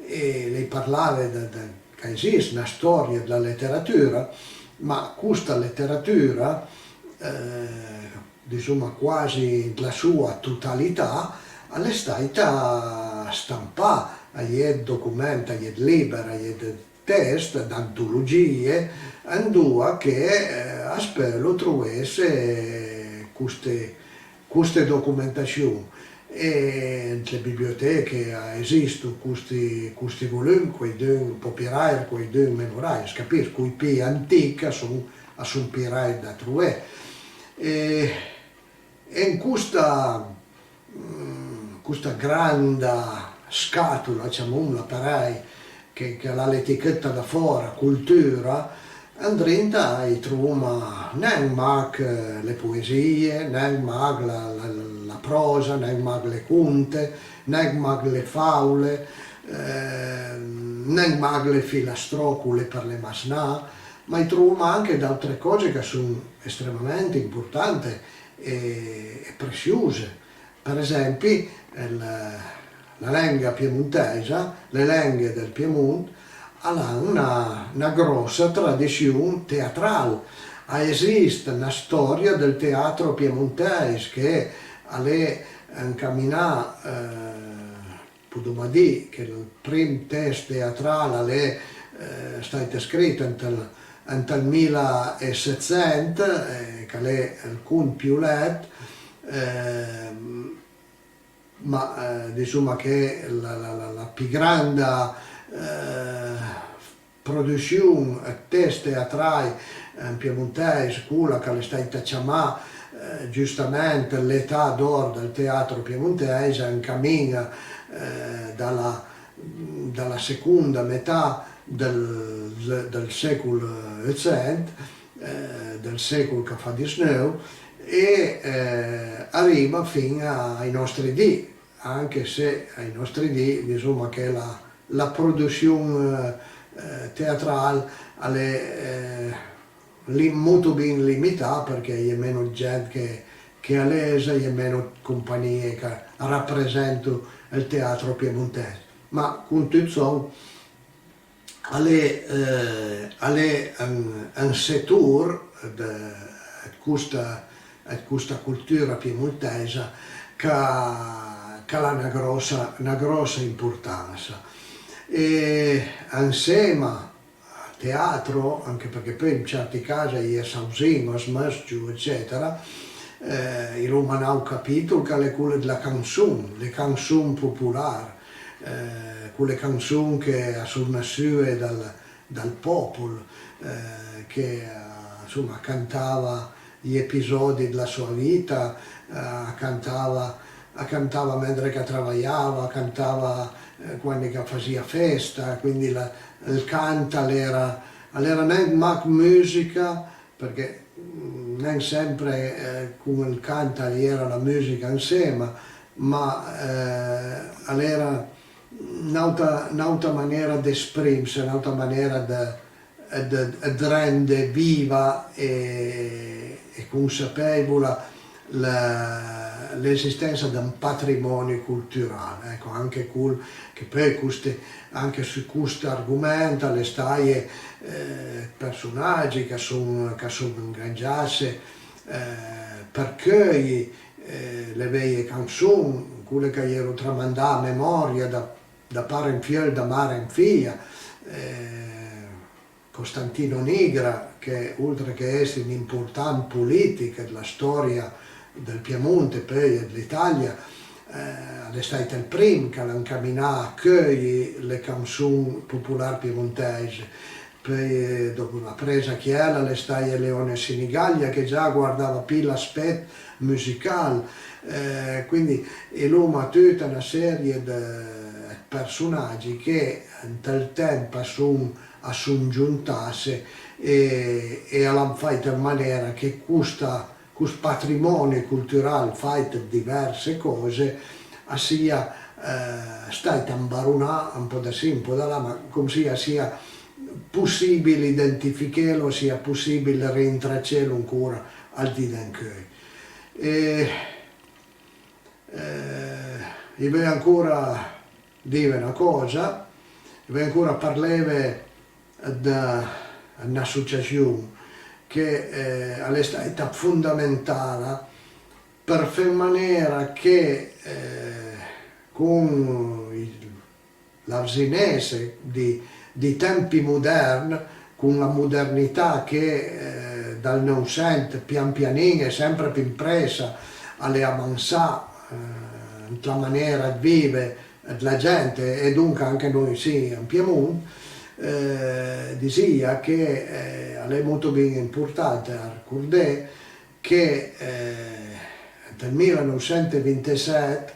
e l'hai parlave dë, dë, ch'a esist na stòria dla leteratura, ma costa leteratura, eh, disoma, quasi ant la soa totalità, a l'é stàita stampà, a-i é ëd document, a-i é ëd lìber, a-i é ëd test, d'antologìe, andoa che, eh, as peulo trovesse coste, coste documentassion. E ant le biblioteche a esisto costi, costi volum, quaidun un pò pì rair, quaidun meno rair, as capiss, coj pì antich a son, a son pì rair da trové. E, e an costa, mm, costa granda scatola, ciamomla parèj, che, ch'a l'ha l'etichëtta da fòra, coltura, andrinta i trovoma nen mach le poesìe, nen mach la, la, la pròsa, nen mach le conte, nen mach le fàule, eh, nen mach le filastròcole për le masnà, ma i trovoma anche d'àutre còse ch'a son estremament importante e, e presiose. Për esempi, ël, la lenga piemontèisa, le lenghe dël Piemont, a l'han na, na gròssa tradission teatral, a esist na stòria dël teatro piemontèis che a l'é ancaminà, eh, podoma dì che ël prim test teatral a l'é, eh, stàit scrit ant ël, ant ël mila e setsent, eh, ch'a l'é ël Cont Piolet, ehm, Ma, eh, disoma che la, la, la, la pì granda, eh, produssion ëd test teatraj an piemontèis, cola ch'a l'é stàita ciamà, eh, giustament l'età d'òr dël teatro piemontèis, a ancamin-a, eh, da la, da la seconda metà dël, dël sécol eutsent, eh, dël sécol ch'a fa disneuv, e, eh, a riva fin-a ai nòstri di, anche se ai nòstri di, disoma che la, la produssion, eh, teatral a l'é, eh, li-, molto bin limità, përchè a-i é meno 'd gent che, che a les, a-i é meno 'd companìe ch'a rapresento ël teatro piemontèis. Ma con tut sòn, a l'é, eh, a l'é un, un setor ëd, ëd costa, ëd costa coltura piemontèisa ch'a, ch'a l'ha na gròssa, na gròssa importansa. E ansema al teatro, anche përchè peui an certi cas a-i é sauzin, a smës-cio, ecetera, eh, i l'oma n'àut capìtol ch'a l'é col dla canson, le canson popolar, eh, cole canson che a son nassùe dal, dal pòpol, eh, che, eh, ansoma, a cantava j'episòdi dla soa vita, eh, a cantava, a cantava mentre ch'a travajava, a cantava, eh, quandi ch'a fasìa festa, quindi la, ël cant a l'era, a l'era nen mach mùsica, përchè, mm, nen sempre, eh, con ël cant a-i era la mùsica ansema, ma, eh, a l'era n'àuta, n'àuta manera d'esprimse, n'àuta manera dë, dë, dë rende viva e, e consapèivola la, l'esistensa d'un patrimòni coltural, ecco, anche col, che peui coste, anche su cost argoment a l'é staje, eh, 'd përsonagi ch'a son, ch'a son angagiasse, eh, për cheuje, eh, le veje canson, cole ch'a j'ero tramandà a memòria da, da pare an fieul, da mare an fija, eh, Costantino Nigra, che oltre che esse un important polìtich dla stòria dël Piemont e peui dl'Italia, eh, a l'é stàit ël prim ch'a l'ha ancaminà a cheuje le canson popolar piemontèise. Peui, eh, dòp, apress a chiel, a l'é staje Leone Sinigaglia, che già a guardava pì l'aspet mùsical. Eh, quindi i l'oma tuta na serie dë, dë përsonagi che ant ël temp a son a son giontasse e, e a l'han fàit an manera che costa, cost patrimòni coltural fàit ëd diverse còse a sia, eh, stàit ambaronà un pò da sì, un pò da là, ma comsì a sia possìbil identifichelo, a sia possìbil rintracelo ancora al di d'ancheuj. E, eh, i veuj ancora dive na còsa, i veuj ancora parleve ëd, ëd n'associassion che, eh, a l'é stàita fondamentala për fé an manera che, eh, con i, l'avzinesse di, di tempi modern, con la modernità che, eh, dal Neuvsent pian pianin e sempre pì an pressa a l'é avansà, eh, ant la manera ëd vive dla gent, e, e donca anche noi sì an Piemont, eh, disìa che, eh, a l'é molto bin important arcordé che, eh, ant ël mila neuvsent vintisset,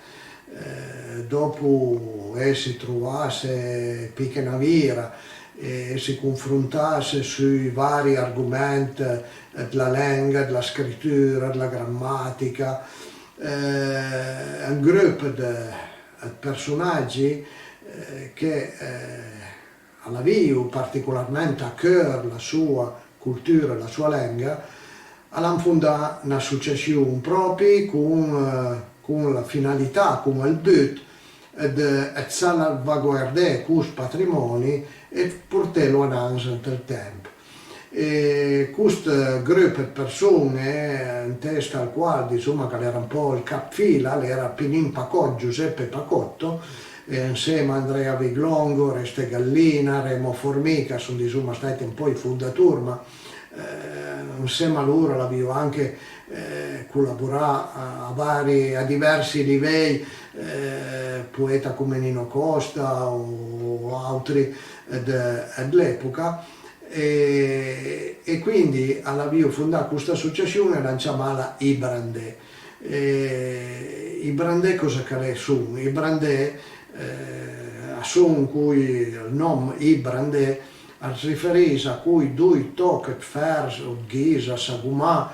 eh, dòpo esse trovasse pì che na vira e esse confrontasse sui vari argoment dla lenga, dla scritura, dla gramàtica, eh, un grup ëd, ëd përsonagi, eh, che, eh, a l'avìo particolarment a cheur la soa coltura, la soa lenga, a l'han fondà n'associassion pròpi con, eh, con la finalità, con ël but ëd, ëd salvaguardé cost patrimòni e portelo anans ant ël temp. E cost grup ëd përson-e, an testa al qual, disoma, ch'al era un pò ël capfila, al era Pinin Pacòt, Giuseppe Pacotto, e ansema a Andrea Viglongo, Oreste Gallina, Remo Formica, a son, disoma, stàit un pò ij fondator, ma, eh, ansema a lor a l'avìo anche, eh, colaborà a, a vari, a diversi livej, eh, poeta come Nino Costa o, o àutri ëd, ëd l'época. E, e quindi a l'avìo fondà costa associassion e a l'han ciamala Ij Brandé. E ij brandé còsa ch'a l'é? Son, ij brandé, eh, a son coj, ël nòm Ij Brandé as riferìs a coj doi tòch ëd fer o ëd ghisa sagomà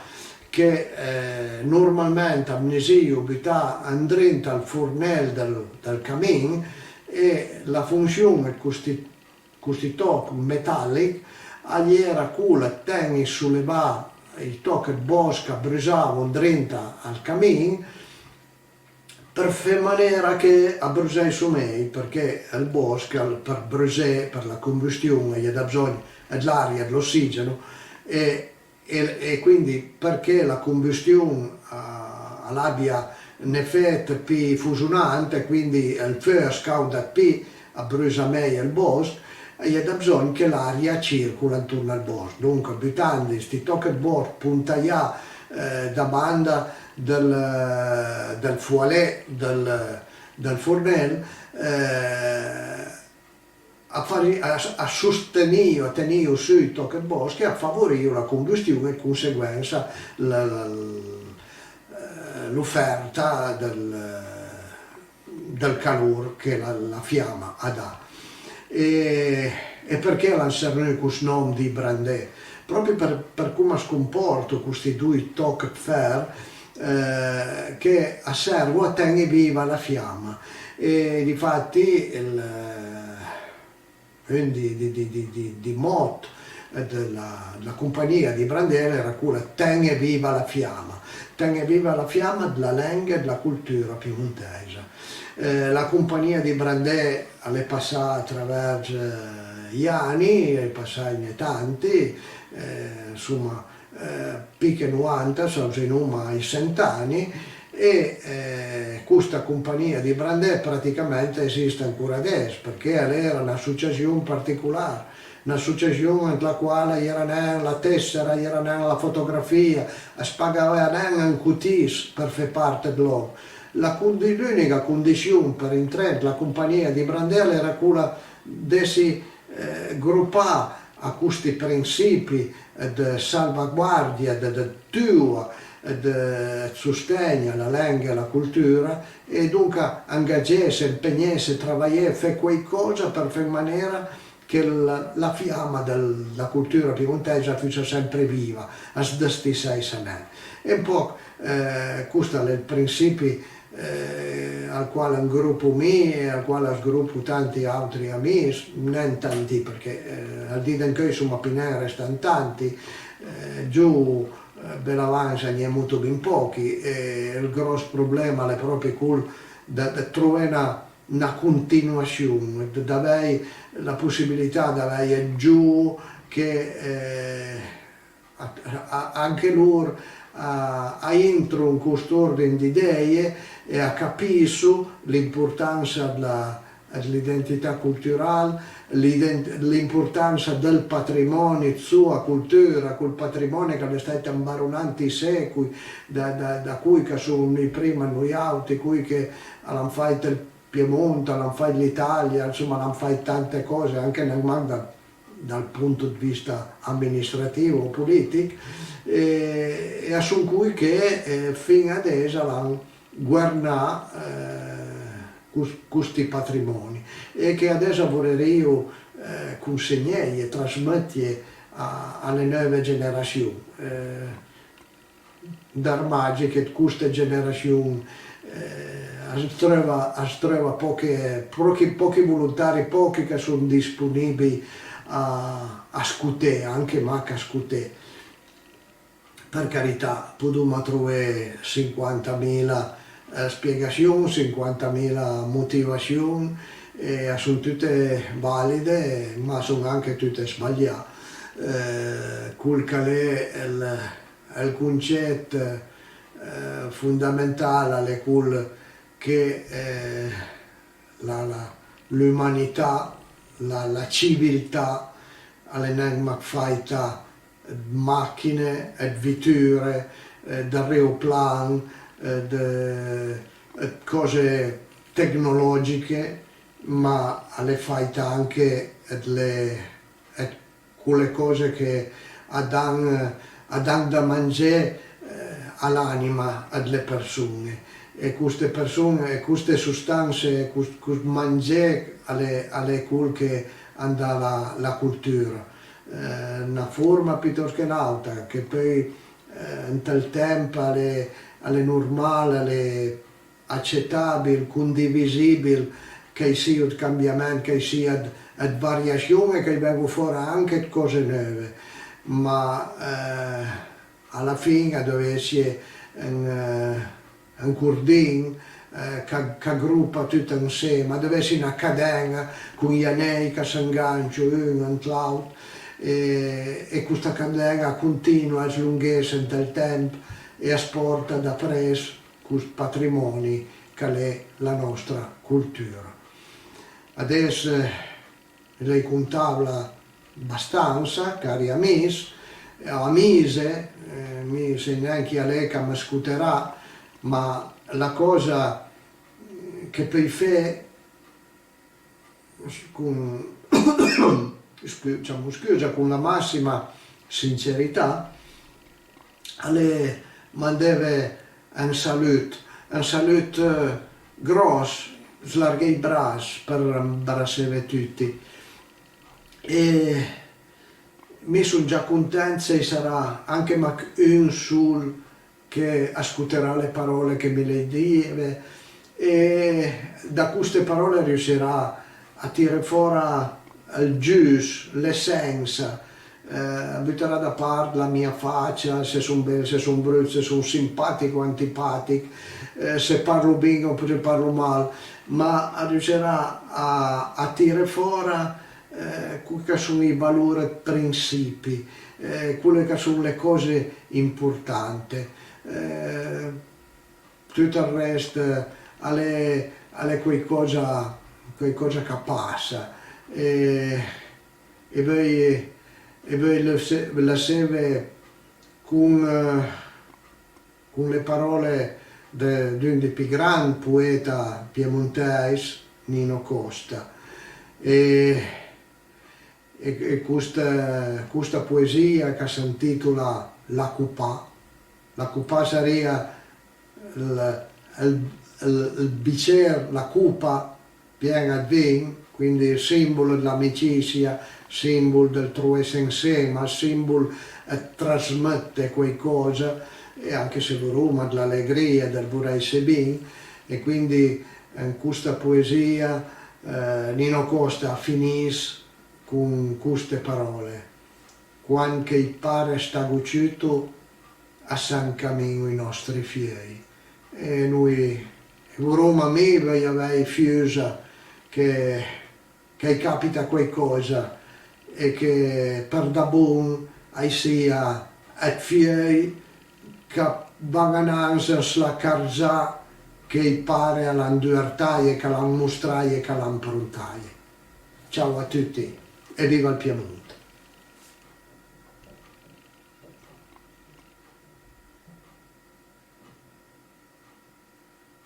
che, eh, normalment a vnisìo butà andrinta al fornel dël, dël camin, e la fonsion ëd costi costi tòch metàlich a j'era cola ëd ten-i solevà ij tòch ëd bòsch ch'a brusavo andrinta al camin, për fé manera che a brusèisso mej, përchè ël bòsch, al, për brusé, për la combustion, a-i é da bzògn ëd l'aria, ëd l'ossigeno, e e, e quindi përchè la combustion a, a l'abia n'efet pì fosonant, e quindi ël feu a scàuda ëd pì, a brusa mej ël bòsch, a-i é da bzògn che l'aria a circola antorn al bòsch. Donca, butand sti tòch ëd bòsch pontajà, eh, da banda dël, dël foalé dël, dël fornel, eh, a fari-, a, a sostenìo, a tenìo sù ij tòch ëd bòsch e a favorìo la combustion e, ëd conseguensa, la, la, l'oferta dël, dël calor che la, la fiama a dà. E, e përchè a l'han sernù cost nòm d'Ij Brandé? Pròpi për, për com as comporto costi doi tòch ëd fer, eh, che a servo a ten-i viva la fiama. E difatti ël, un dij, dij, dij, dij, dij, dij mòt ëd la, ëd la companìa d'Ij Brandé a l'era cola ëd ten-e viva la fiama, ten-e viva la fiama dla lenga e dla coltura piemontèisa. Eh, la companìa d'Ij Brandé a l'é passà atravers, eh, j'ani, a-i é passaine tanti, eh, ansoma, eh, pì che novanta, s'avzinoma ai sent ani, e, eh, costa companìa d'Ij Brandé praticament a esist ancora adess, përchè a l'era n'associassion particolar, n'associassion ant la qual a-i era nen la tessera, a-i era nen la fotografìa, as pagava nen un cotis për fé part ëd lòn. La condi-, l'ùnica condission për intré ant la companìa d'Ij Brandé a l'era cola d'esse eh, gropà a costi prinsipi ëd salvaguardia, ëd, ëd tua, ëd, ëd sostegn a la lenga e a la coltura, e donca angagesse, ampegnesse, travajé, fé quaicòsa për fé an manera che la, la fiama dël, dla coltura piemontèisa a fussa sempre viva, as dëstissèissa nen. E un pòch, eh, cost a l'é ël prinsipi eh, al qual am gropo mi e al qual as gropo tanti àutri amis, nen tanti, përchè, eh, al di d'ancheuj soma pì nen, a resta an tanti, eh, giovo, eh, belavansa, a-i n'é motobin pòchi, e ël gròss problema a l'é pròpi col ëd, ëd trové na, na continuassion, ëd, d'avèj la possibilità d'avèj ëd giovo che, eh, a, a, anche lor a, a intro an cost òrdin d'idèje e a capisso l'importansa dla, dl'identità coltural, l'ident-, l'importansa dël patrimòni, ëd soa coltura, col patrimòni ch'a l'é stàit ambaronà ant ij sécoj da, da, da coj ch'a son vnùj prima ëd nojàutri, coj che a l'han fàit ël Piemont, a l'han fàit l'Italia, ansoma, a l'han fàit tante còse, anche nen mach da dal punto ëd vista aministrativ o polìtich, e, e a son coj che, eh, fin adess a l'han goernà, eh, cos-, costi patrimòni e che adess a vorerìo, eh, consegneje, trasmëtje a, a le neuve generassion. Eh, darmagi che ëd coste generassion, eh, as treuva, as treuva pòche, pòchi, pòchi volontari, pòchi ch'a son disponìbij a, a scoté, anche mach a scoté. Për carità, podoma trové sinquantamila, eh, spiegassion, sinquantamila motivassion, e a son tute valide, ma a son anche tute sbaglià. Eh, col ch'a l'é ël, ël concet, eh, fondamental, a l'é col che, eh, la, la, l'umanità, la, la civiltà a l'é nen mach fàita ëd màchin-e, ëd viture, eh, d'aeroplan, eh, ëd, ëd còse tecnològiche, ma a l'é fàita anche ëd le, ëd cole còse che a dan, a dan da mangé, eh, a l'ànima ëd le përson-e. E coste përson-e, e coste sostanse, cost, cost mangé a l'é, a l'é col che and a la, la coltura. Eh, na forma pitost che n'àuta, che peui, eh, ant ël temp a l'é, a l'é normal, a l'é acetàbil, condivisìbil, ch'a-i sio ëd cambiament, ch'a-i sio ëd, ëd variassion e ch'a-i ven-o fòra anche ëd còse neuve. Ma, eh, a la fin a deuv esse un, eh, un cordin, eh, ch'a, ch'a gropa tut ansema, a deuv esse na caden-a con j'anèj ch'a s'angancio un ant l'àut, e, e costa caden-a a continua a slonghesse ant ël temp e as pòrta dapress cost patrimòni ch'a l'é la nòstra coltura. Adess, eh, l'hai contavla bastansa, cari amis, amise, eh, mi sai nen chi a l'é ch'a më scoterà, ma la còsa che peui fé con, scu-, ciamo scusa, con la massima sincerità, a l'é mandeve un salut, un salut, eh, gròss, slarghé ij brass për ambrasseve tuti. E mi son già content s'a-i sarà anche mach un sol che a scoterà le paròle che mi l'hai dìve, e da coste paròle a riussirà a tiré fòra ël gius, l'essensa, eh, a buterà da part la mia facia, se son bel, se son brut, se son simpàtich o antipàtich, eh, se parlo bin o se parlo mal, ma a riussirà a, a tiré fòra eh, coj ch'a son ij valor ëd prinsipi, eh, cole ch'a son le còse importante. Eh, tut ël rest a l'é, a l'é quaicòsa, quaicòsa ch'a passa. E, e veuj, e veuj lasse-, lasseve con, eh, con le paròle de, d'un dij pì grand poeta piemontèis, Nino Còsta. E, e, e costa, costa poesìa ch'a s'antìtola La copà. La copà a sarìa ël, ël, ël, ël bicer, la copa, pien-a ëd vin, quindi sìmbol ëd l'amicisia, sìmbol dël trovesse ansema, sìmbol ëd trasmëtte quaicòsa, e anche se voroma, ëd l'alegrìa, dël vorèisse bin. E quindi an costa poesìa, eh, Nino Còsta a finiss con coste paròle: quand che ij pare a stago ciuto, a s'ancamin-o ij nòstri fieuj. E noi, e voroma, mi veuj avèj fiusa che, ch'a-j capita quaicòsa e che për da bon a-i sia ëd fieuj ch'a van anans an sla carzà che ij pare a l'han duvertaje, ch'a l'han mostraje, ch'a l'han prontaje. Ciao a tuti e viva ël Piemont!